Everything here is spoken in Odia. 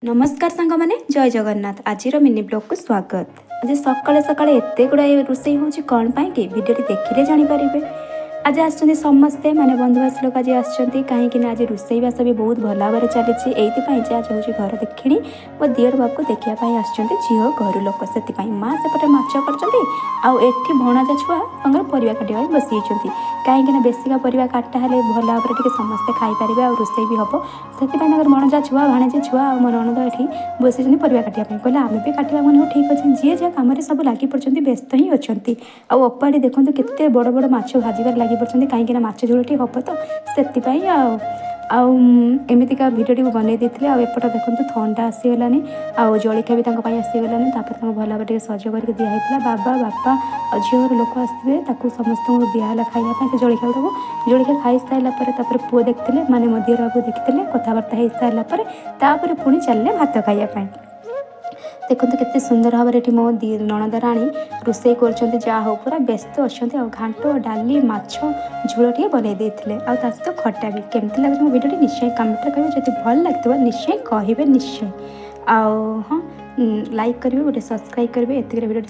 ନମସ୍କାର ସାଙ୍ଗମାନେ, ଜୟ ଜଗନ୍ନାଥ। ଆଜିର ମିନି ବ୍ଲଗ୍କୁ ସ୍ୱାଗତ। ଆଜି ସକାଳେ ସକାଳେ ଏତେ ଗୁଡ଼ାଏ ରୋଷେଇ ହେଉଛି କ'ଣ ପାଇଁ କି, ଭିଡ଼ିଓଟି ଦେଖିଲେ ଜାଣିପାରିବେ। ଆଜି ଆସିଛନ୍ତି ସମସ୍ତେ, ମାନେ ବନ୍ଧୁବାସ ଲୋକ ଆଜି ଆସିଛନ୍ତି। କାହିଁକି ନା ଆଜି ରୋଷେଇବାସ ବି ବହୁତ ଭଲ ଭାବରେ ଚାଲିଛି ଏଇଥିପାଇଁ ଯେ ଆଜି ହେଉଛି ଘର ଦେଖିଣି। ମୋ ଦିଅର ବାବୁକୁ ଦେଖିବା ପାଇଁ ଆସିଛନ୍ତି ଝିଅ ଘରୁ ଲୋକ। ସେଥିପାଇଁ ମା ସେପଟେ ମାଛ କରିଛନ୍ତି ଆଉ ଏଠି ଭଣଜା ଛୁଆ ତାଙ୍କର ପରିବା କାଟିବା ପାଇଁ ବସିଯାଇଛନ୍ତି। କାହିଁକି ନା ବେଶିକା ପରିବା କାଟା ହେଲେ ଭଲ ଭାବରେ ଟିକେ ସମସ୍ତେ ଖାଇପାରିବେ ଆଉ ରୋଷେଇ ବି ହେବ। ସେଥିପାଇଁ ତାଙ୍କର ଭଣଜା ଛୁଆ, ଭାଣିଜୀ ଛୁଆ ଆଉ ମୋ ନଣନ୍ଦ ଏଠି ବସିଛନ୍ତି ପରିବା କାଟିବା ପାଇଁ। କହିଲେ, ଆମେ ବି କାଟିବା ମାନେ। ହଉ, ଠିକ୍ ଅଛି। ଯିଏ ଯାହା କାମରେ ସବୁ ଲାଗି ପଡ଼ିଛନ୍ତି, ବ୍ୟସ୍ତ ହିଁ ଅଛନ୍ତି। ଆଉ ଅପା ଏଠି ଦେଖନ୍ତୁ, କେତେ ବଡ଼ ବଡ଼ ମାଛ ଭାଜିବାରେ ଲାଗି ପଡ଼ିଛନ୍ତି। କାହିଁକି ନା ମାଛ ଝୋଳ ଟିକେ ହେବ ତ, ସେଥିପାଇଁ। ଆଉ ଆଉ ଏମିତିକା ଭିଡ଼ିଓଟି ମୁଁ ବନେଇ ଦେଇଥିଲି। ଆଉ ଏପଟ ଦେଖନ୍ତୁ, ଥଣ୍ଡା ଆସିଗଲାଣି ଆଉ ଜଳଖିଆ ବି ତାଙ୍କ ପାଇଁ ଆସିଗଲାଣି। ତାପରେ ତାଙ୍କୁ ଭଲ ଭାବରେ ଟିକେ ସଜ କରିକି ଦିଆହେଇଥିଲା। ବାବା, ବାପା ଆଉ ଝିଅ ଘର ଲୋକ ଆସିଥିବେ, ତାକୁ ସମସ୍ତଙ୍କୁ ଦିଆହେଲା ଖାଇବା ପାଇଁ ସେ ଜଳଖିଆ ଗୁଡ଼ାକୁ। ଜଳଖିଆ ଖାଇସାରିଲା ପରେ ତାପରେ ପୁଅ ଦେଖିଥିଲେ, ମାନେ ମୋ ଦିଅର ବାବୁ ଦେଖିଥିଲେ। କଥାବାର୍ତ୍ତା ହେଇସାରିଲା ପରେ ତାପରେ ପୁଣି ଚାଲିଲେ ଭାତ ଖାଇବା ପାଇଁ। ଦେଖନ୍ତୁ, କେତେ ସୁନ୍ଦର ଭାବରେ ଏଠି ମୋ ଦି ନଣନ୍ଦ ରାଣୀ ରୋଷେଇ କରୁଛନ୍ତି। ଯାହା ହଉ, ପୁରା ବ୍ୟସ୍ତ ଅଛନ୍ତି। ଆଉ ଘାଣ୍ଟ, ଡାଲି, ମାଛ ଝୋଳ ଟିକେ ବନେଇ ଦେଇଥିଲେ ଆଉ ତା ସହିତ ଖଟା ବି। କେମିତି ଲାଗୁଛି ମୋ ଭିଡ଼ିଓଟି, ନିଶ୍ଚୟ କମେଣ୍ଟରେ କହିବେ। ଯଦି ଭଲ ଲାଗିଥିବ, ନିଶ୍ଚୟ କହିବେ ନିଶ୍ଚୟ। ଆଉ ହଁ, ଲାଇକ୍ କରିବେ, ଗୋଟେ ସବସ୍କ୍ରାଇବ୍ କରିବେ। ଏତିକିରେ ଭିଡ଼ିଓଟି